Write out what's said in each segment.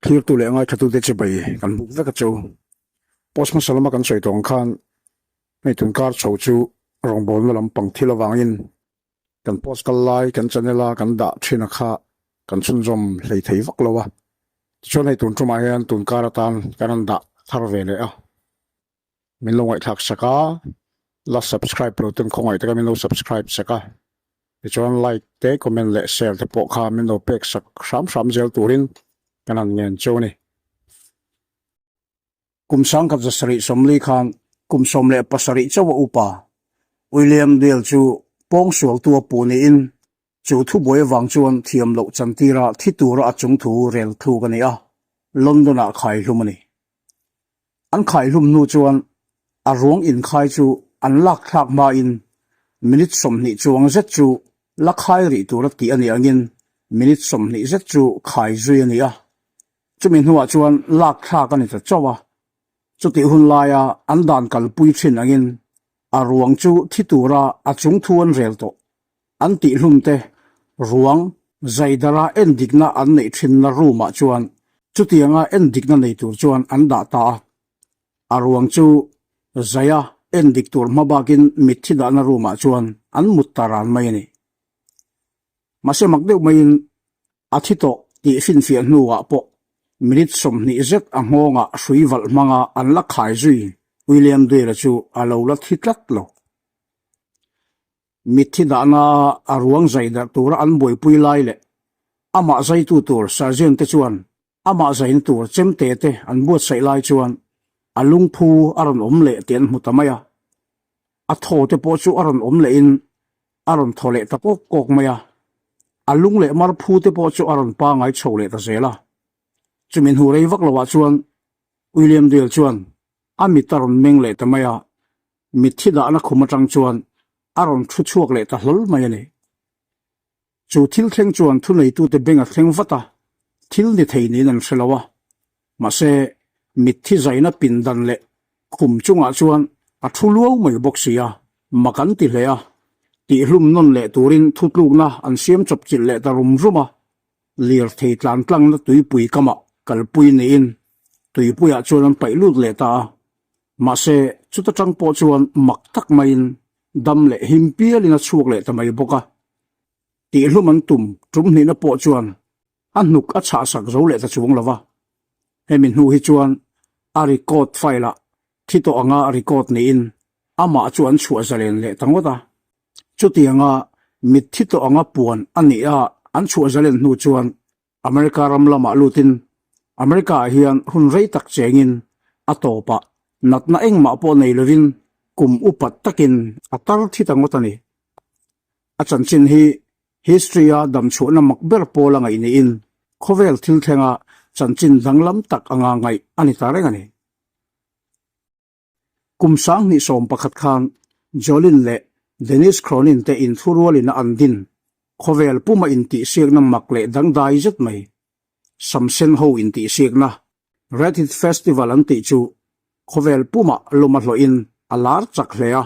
Thlirtu leh ngaithlatute chibai kan buk vek a chu. Post hmasa lama kan sawi tawh ang khan hei tun kar chho chu rawngbawlna lampang thil avangin kan post kal lai kan channel a kan dah thin a kha kan chhunzawm hlei thei vak lo a. Tichuan hei tun tumah hian tun kar atan kan rawn dah thar ve leh a. Min lo ngaihthlak sak a, la subscribe lo ten khawngaih taka min lo subscribe sak a, tichuan like te comment leh share te pawh kha min lo pek sak hram hram zel turin kan han ngen chu a ni. Kum sangkhat zasarih sawmli khan kum 17 chauh a upa William Dale chu pawngsualtu a puh niin chu thubuai avang chuan thiam loh chantira thi tura a chungthu rel thluk a ni a, London-ah khaihlum a ni. An khaihlum hnu chuan a ruang inkhai chu an lak thlak hmain minute 20 chuang zet chu la khai rih tura tih a nih angin minute 20 zet chu khai zui a ni a. Chumi hnuah chuan lak thlak a ni ta chauh a. Chutih hun laia an dan kalpui thin angin a ruang chu thi tura a chungthu an rel tawh. An tihhlum te ruang zaidara endikna an neih thinna room ah chuan chutianga endikna nei tur chuan an dah ta a. A ruang chu zaia endik tur hma bakin mitthi dahna room ah chuan an mut ta ran mai a ni. Mahse mak deuh maiin a thi tawh tih finfiah hnuah pawh minute 20 zet a nghawngah hrui valh hmanga an la khai zui William Dale-a chu a lo la thi tlat lo. Mitthi dahna a ruang zai darh tura an buaipui lai leh amah zaitu tur surgeon te chuan amah zaina tur chemte te an buatsaih lai chuan a lungphu a rawn awm leh tih an hmu ta mai a. A thaw te pawh chu a rawn awm lehin a rawn thaw leh ta kawk kawk mai a. A lung leh mar phu te pawh chu a rawn pangai chho leh ta zel a. Chumi hnu rei vak loah chuan William Dale chuan a mit a rawn meng leh ta mai a. Mitthi dahna khum atang chuan a rawn thu chhuak leh ta hlawl mai a ni. Chu thil thleng chuan thuneitute beng a thleng vat a, thil ni thei niin an hre lo a. Mahse, mitthi zaina pindan leh khum chungah chuan a thu luau mai bawk si a, mak an ti hle a. Tihhlum nawn leh turin thutlukna an siam chawp chilh leh ta rum rum a. Lirthei tlan tlangna tuipui kamah kalpui niin tuipuiah chuan an paih lut leh ta a. Mahse, chuta tang pawh chuan mak tak maiin dam leh him pialin a chhuak leh ta mai bawk a. Tihhlum an tum tum hnihna pawh chuan a hnuk a chhahsak zo leh ta chuang lo va. Hemi hnu hi chuan a record file-ah thi tawh anga record niin amah chu an chhuah zalen leh ta ngawt a. Chutianga mitthi tawh anga puan a nih a an chhuah zalen hnu chuan America ram lamah lutin America-ah hian hun rei tak chengin a tawpah natna engmah pawh nei lovin kum upat takin a tar thi ta ngawt a ni. A chanchin hi history-a damchhuahna mak ber pawl a ngaih niin khawvel thil thlenga chanchin danglam tak anga ngaih a ni ta reng a ni. Kum 2011 khan Jolin leh Dennis Cronin te inthurualin a an din khawvel puma intihsiakna mak leh dangdai zet mai, Samsen ho intihsiakna, Red Hit Festival an tih chu khawvel puma lawm a hlawhin a lar chak hle a.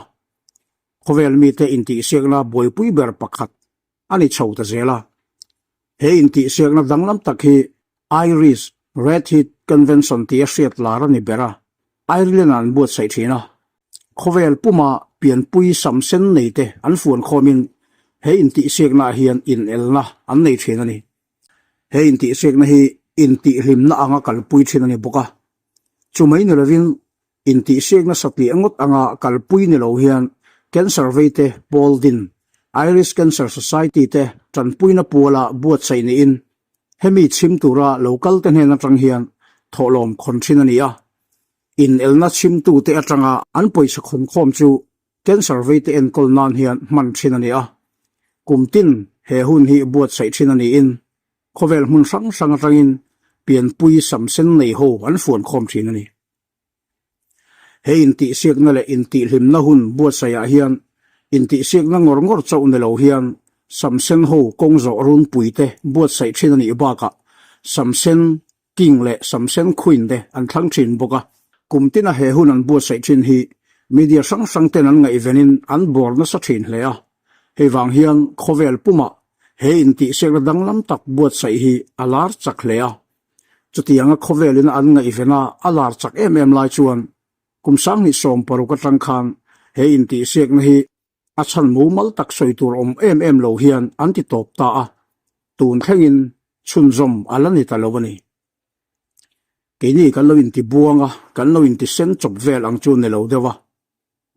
Khawvel mite intihsiakna buaipui ber pakhat a ni chho ta zel a. He intihsiakna danglam tak hi Irish Red Heat Convention tih a hriat lar a ni ber a, Ireland-ah an buatsaih thin a. Khawvel puma pianpui sam sen nei te an fuan khawmin he intihsiaknaah hian inelna an nei thin a ni. He intihsiakna hi intihhlimna anga kalpui thin a ni bawk a. Chumai ni lovin Intihsiakna satliah ngawt anga kalpui ni lo hian Cancer veite pawl din Irish Cancer Society te tanpuina puala buatsaih niin hemi chhim tura lo kalte hnen atang hian thawhlawm khawn thin a ni a. Inelna chhimtute atanga an pawisa khawnkhawm chu Cancer veite enkawl nan hian hman thin a ni a. Kum tin he hun hi buatsaih thin a niin khawvel hmun hrang hrang atangin pianpui samsen nei ho an fuankhawm thin a ni. He intihsiakna leh intihhlimna hun buatsaihah hian intihsiakna ngawr ngawr chauh ni lo hian Samsen ho kawng zawh runpui te buatsaih thin a nih bakah Samsen King leh Samsen Queen te an thlang thin bawk a. Kum tina he hun an buatsaih thin hi media hrang hrang ten an ngaihvenin an bawr nasa thin hle a. Hei vang hian khawvel pumah he intihsiakna danglam tak buatsaih hi a lar chak hle a. Chutianga khawvelin an ngaihven a, a lar chak em em lai chuan kum 2016 atang khan he intihsiakna hi a chhan mumal tak sawi tur awm em em lo hian an ti tawp ta a, tun thlengin chhunzawm a la ni ta lo a ni. Keini kan lo inti buang a, kan lo inti sen chawp vel ang chu ni lo deuh a,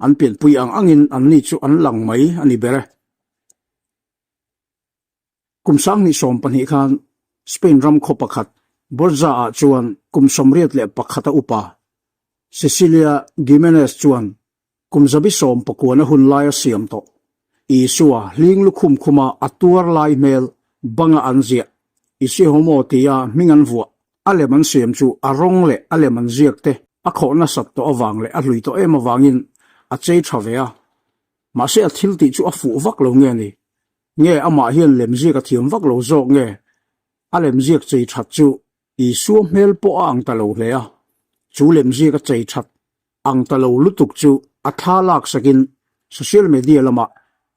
an pianpui ang angin anni chu an lang mai a ni ber e. Kum 2012 khan Spain ram khaw pakhat Borja-ah chuan kum 81 a upa Cecilia Gimenez chuan Kum zabi sawm pakuana hun laia siam tawh Isua hling lukhum khuma a tuar lai hmel banga an ziah Isi Homo tia hming an vuah a lem an siam chu a rawng leh a lem an ziak te a khawh nasat tawh avang leh a hlui tawh em avangin a chei tha ve a. Mahse a thil tih chu a fuh vak lo nge ni? Nge amah hian lem ziak a thiam vak lo zawk nge? A lem ziak chei that chu Isua hmel pawh a ang ta lo hle a, chu lem ziak a chei that ang ta lo lutuk chu a thla lak sakin social media lamah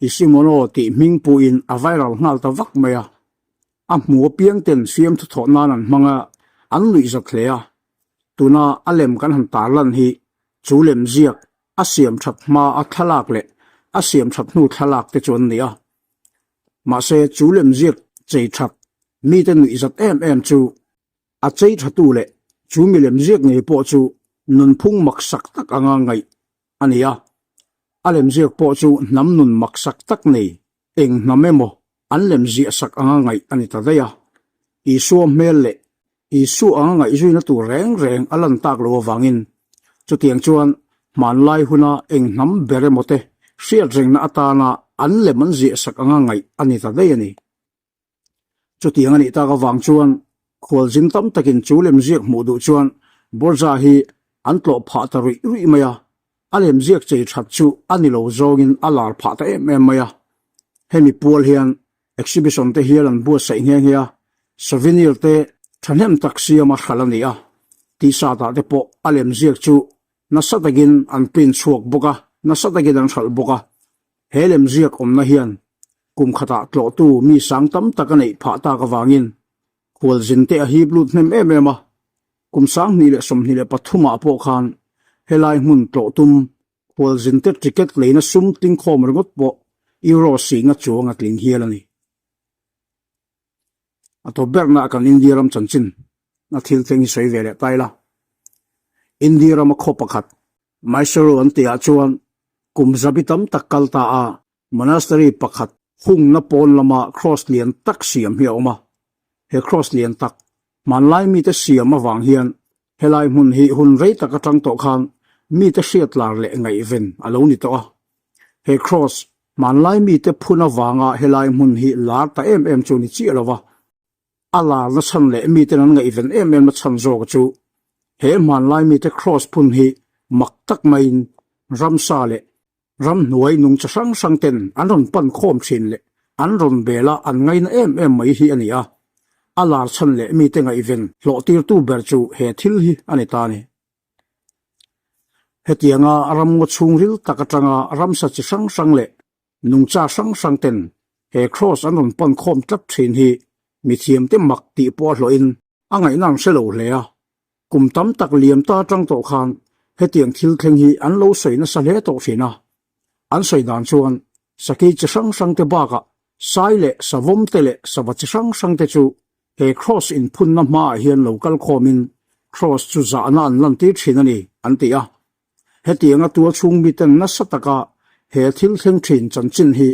Isimono tih hming puhin a viral nghal ta vak mai a. A hmu apiang ten fiamthu thawh nan an hmang a, an luih zat hle a. Tuna a lem kan han tarlan hi chu lem ziak a siam that hma a thlalak leh a siam that hnu thlalak te chu an ni a. Mahse chu lem ziak chei that mite nuih zat em em chu A chei thatu leh chu milem ziak ngei pawh chu nunphung maksak tak anga ngaih a ni a. A lemziak pawh chu hnam nun maksak tak nei eng hnam emaw an lemziah sak anga ngaih a ni ta daih a. Isua hmel leh Isua anga ngaihzuina tur reng reng a lan tak loh avangin chutiang chuan hmanlai huna eng hnam ber emaw te hriatrengna atana an lem an ziah sak anga ngaih a ni ta daih a ni. Chutiang a nih tak avang chuan khualzin tam takin chu lemziak hmuh duh chuan Borja hi an tlawh phah ta ruih ruih mai a, a lemziak chei that chu a ni lo zawngin a lar phah ta em em mai a. Hemi pual hian exhibition te hial an buatsaih nghe nghe a, souvenir te thahnem tak siama hralh a ni a, t-shirt ah te pawh a lemziak chu nasa takin an print chhuak bawk a, nasa takin an hralh bawk a. He lemziak awmna hian kum khatah tlawhtu mi sang tam tak a neih phah tak avangin khualzin te a hip lut hnem em em a. Kum 2023 ah pawh khan helai hmun tlawh tum khualzin te ticket leina sum tlingkhawm ringawt pawh euro singa chuang a tling hial a ni. A tawp berna kan India ram chanchin a thil thleng hi sawi ve leh ta ila. India rama khaw pakhat Mysore an tihah chuan kum zabi tam tak kal ta a monastery pakhat hungna pawn lama cross lian tak siam hi a awm a. He cross lian tak hmanlai mite siam avang hian helai hmun hi hun rei tak atang tawh khan mite hriat lar leh ngaihven a lo ni tawh a. He cross hmanlai mite phun avanga helai hmun hi lar ta em em chu ni chiah lo va, a larna chhan leh miten an ngaihven em em na chhan zawk chu he hmanlai mite cross phun hi mak tak maiin ramsa leh ramhnuai nungcha hrang hrang ten an rawn pan khawm thin leh an rawn bel a an ngaina em em mai hi a ni a, a lar chhan leh mite ngaihven hlawhtirtu ber chu he thil hi a ni ta a ni. Hetianga ramngaw chhungril tak atanga ramsa chi hrang hrang leh nungcha hrang hrang ten he cross an rawn pan khawm tlat thin hi mithiamte mak tih pawh a hlawhin a ngaihna an hre lo hle a. Kum tam tak liam ta atang tawh khan hetiang thil thleng hi an lo sawi nasa hle tawh thin a. An sawi dan chuan sakei chi hrang hrang te bakah sai leh savawm te leh sava chi hrang hrang te chu he cross inphunna hmaah hian lo kal khawmin cross chu zahna an lantir thin a ni, an ti a. Hetianga tual chhung miten nasa taka he thil thleng thin chanchin hi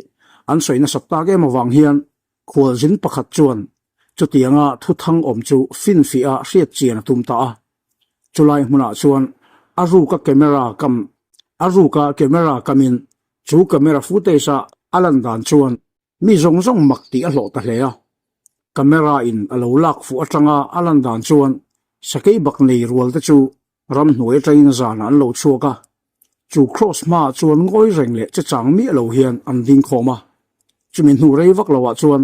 an sawi nasat tak em avang hian khualzin pakhat chuan chutianga thuthang awm chu finfiah a hriat chian a tum ta a. Chulai hmunah chuan a ruka camera kam a ruka camera kamin chu camera footage a a lan dan chuan Mi zawng zawng mak tih a hlawh ta hle a, camera in a lo lak fuh atanga a lan dan chuan sakei bak nei rual te chu ramhnuai atangin zanah an lo chhuak a, chu cross hmaah chuan ngawi reng leh che chang miah lo hian an ding khawm a, chumi hnu rei vak loah chuan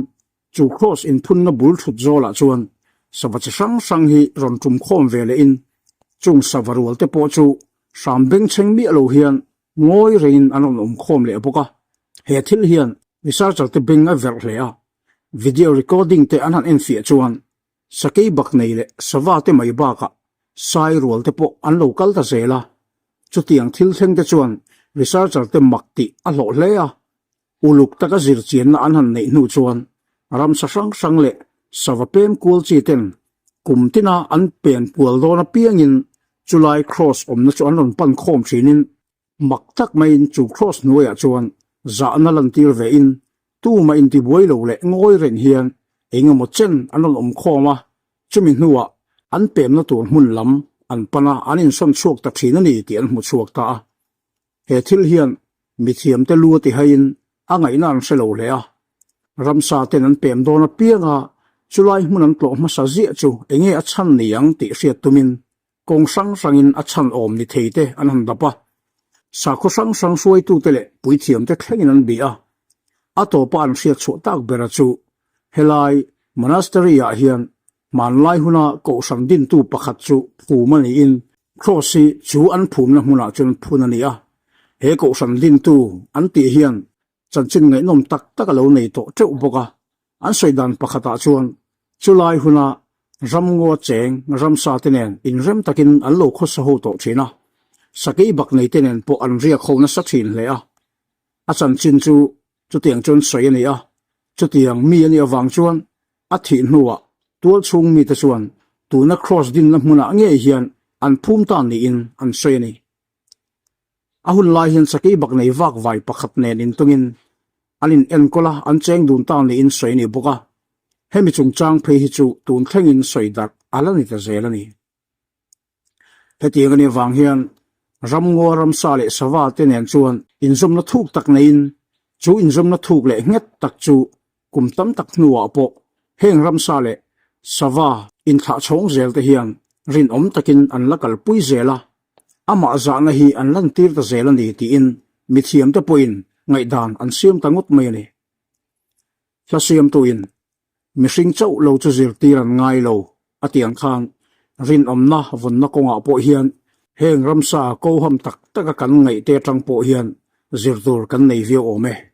chu cross inphunna bul thut zawlah chuan sava chi hrang hrang hi rawn tum khawm ve lehin chung sava rual te pawh chu hram bengchheng miah lo hian Ngawi rengin an rawn awm khawm leh bawk a, he thil hian researcher te beng a verh hle a, video recording te an han enfiah chuan. Sakei bak nei leh sava te mai bakah sai rual te pawh an lo kal ta zel a. Chutiang thil thleng te chuan researcher te mak tih a hlawh hle a. Uluk taka zirchianna an han neih hnu chuan ramsa hrang hrang leh sava pem kual chi ten kum tina an pen pual dawn apiangin chulai cross awmna chu an rawn pan khawm thinin Mak tak maiin chu Cross hnuaiah chuan zahna lantir vein tumah intibuai lo leh ngawi reng hian eng emaw chen an rawn awm khawm a, chumi hnuah an pemna tur hmun lam an pan a, an insawn chhuak ta thin a ni tih an hmu chhuak ta a. He thil hian mithiamte lu a tihaiin a ngaihna an hre lo hle a, ramsa ten an pem dawn apianga chulai hmun an tlawh hmasa ziah chu enge a chhan ni ang tih hriat tumin Kawng hrang hrangin a chhan awm ni thei te an han dap a, sakhaw hrang hrang hruaitute leh puithiamte thlengin an bih a. A tawpa an hriat chhuah tak bera chu helai monastery-ah hian hmanlai huna kohhran dintu pakhat chu phum a niin Cross hi chu an phumna hmunah chuan phun a ni a. He kohhran dintu an tih hian chanchin ngaihnawm tak tak a lo nei tawh teuh bawk a, an sawi dan pakhatah chuan chulai huna ramngaw cheng ramsa te nen inrem takin an lo khawsa ho tawh thin a, sakei bak nei te nen pawh an riak ho nasa thin hle a. A chanchin chu chutiang chuan sawi a ni a, chutiang mi a nih avang chuan a thih hnuah tual chhung mite chuan tuna Cross dinna hmunah ngei hian an phum ta niin an sawi a ni. A hun lai hian sakei bak nei vak vai pakhat nen intawngin an in enkawl a, an cheng dun ta niin sawi a ni bawk a. Hemi chungchang phei hi chu tun thlengin sawi darh a la ni ta zel a ni. Hetiang a nih avang hian ramngaw ramsa leh sava te nen chuan inzawmna thuk tak neiin chu inzawmna thuk leh nghet tak chu Kum tam tak hnuah pawh heng ramsa leh sava inthlah chhawng zel te hian rinawm takin an la kalpui zel a, amah zahna hi an lantir ta zel a ni tiin mithiamte pawhin ngaihdan an siam ta ngawt mai a ni. Hla siamtuin mihring chauh lo chu zirtir an ngai lo a tih ang khan rinawmna vawnna kawngah pawh hian heng ramsa koham tak taka kan ngaihte atang pawh hian zir tur kan nei viau awm e.